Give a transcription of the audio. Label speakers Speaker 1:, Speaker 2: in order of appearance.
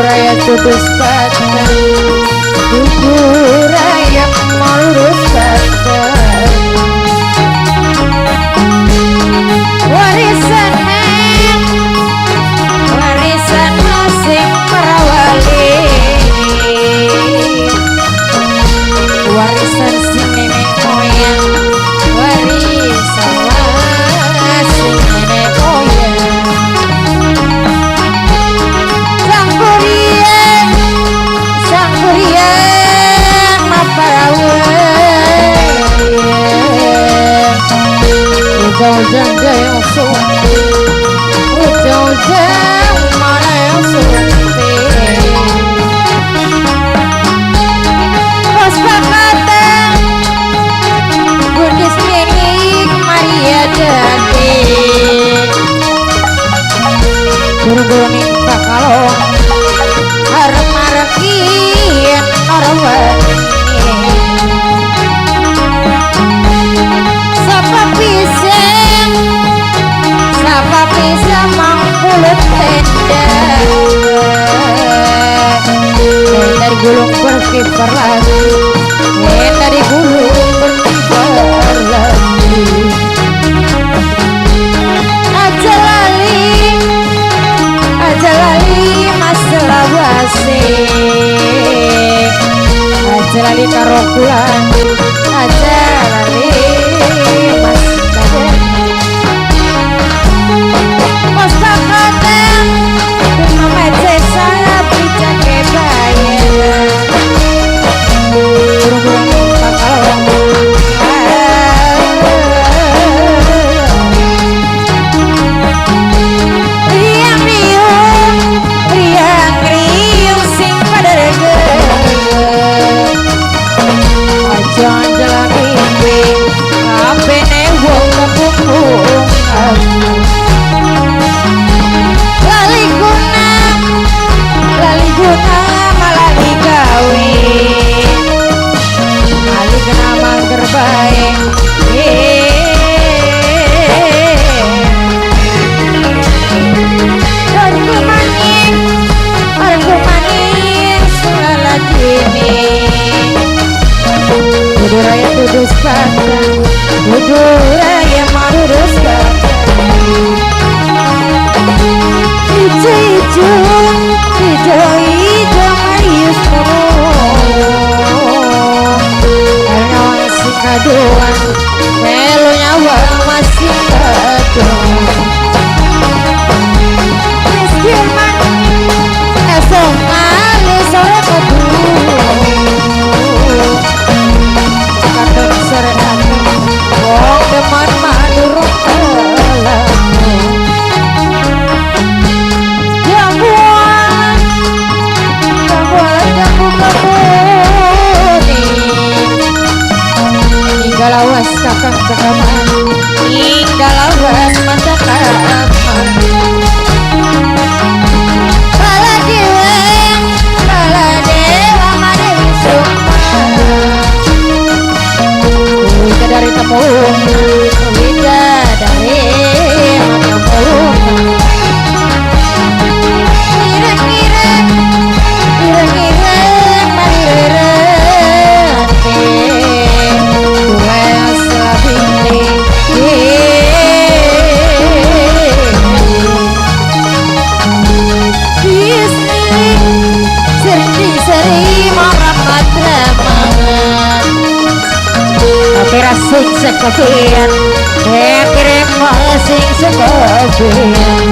Speaker 1: Raya tutus batang, dudu raya malurus batang. Warisan men, warisan masing perawali, warisan sing nenek moyang, warisan masing nenek moyang. Sang Kurian, Sang Kurian maparawe, ujang-ujang jaya sumpi, ujang-ujang mana sumpi. Kesepakatan Bundis milik Maria Dati, guru-guru minta kalau harap-harapin orang. Sapa pisang, sapa pisang mangkulut tenda, dari gulung berkibar lagi, dari gulung berkibar lagi. Aja lali, aja lali masalah wase, aja lali karo kula, aja lali mas badan. Kesepakatan mamae sapi jake bayar, burung-burung pakalong. Riang riung, riang riung sing pada rege, aja jalan mimpi, apene wong kepungkung aku. Lali guna, lali guna malah digawe, lali kena mangger bae. Arku maning, arku maning selalah dini. Dudu raya tudus batang, dudu raya marurus batang. Ijo ijo, ijo ijo marius nyawa sing kadoan, melu nyawa masing kadoan. Miskin man, esok mali sore kedu, kadang sore aku, wong demen madurung telaku. Jambuan, jambuan jambu kebuni, hingga lawas kakang kekaman, hingga lawas mata kaman. Bala dewa, bala dewa madewi sukma, widadari temulung, widadari temulung. Ireng-ireng, ireng-ireng marirerete, duel selabine. Bismillah, seri maramat ramangan, tapi rasing sekabian, kira masing sekabian.